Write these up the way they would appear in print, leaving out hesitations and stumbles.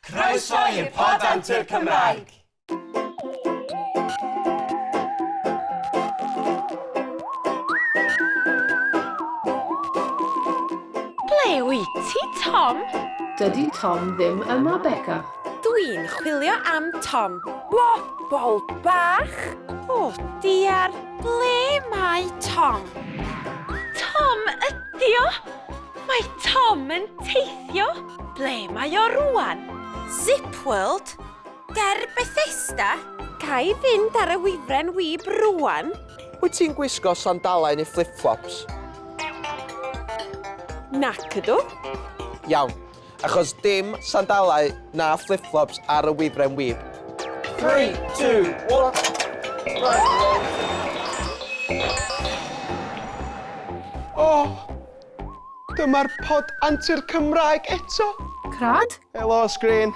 Croeso i'r Pod Antur Cymraeg! Ble wyt ti, Tom? Dydy Tom ddim yma, Beca. Dwi'n chwilio am Tom. Bobol bach! O, diar, ble mae Tom? Tom ydi o! Mae Tom yn teithio! Ble mae o rwan? Zip World? Ger Bethesda? Ga i fynd ar y wifren wib rwan? Wyt ti'n gwisgo sandalau neu flip-flops? Nac ydw. Iawn, achos dim sandalau na flip-flops ar y wifren wib. 3, 2, 1... O! Dyma'r pod antur Cymraeg eto! Crad? Helo, sgrin.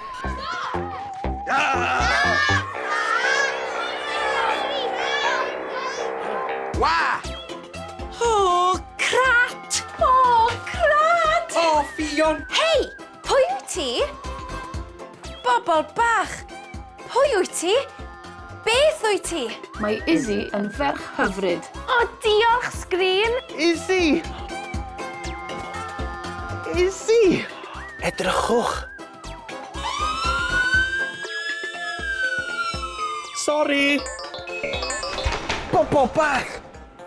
Wa! O, crat! O, crat! O, Ffion! Hei, pwy wyt ti? Bobol bach, pwy wyt ti? Beth wyt ti? Mae Izzy yn ferch hyfryd. O, diolch, sgrin! Izzy! Izzy! Edrychwch! Sori! Bobol bach!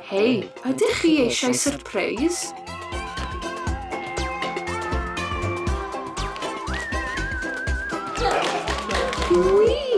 Hei, ydych chi eisiau syrpreis? Gwych!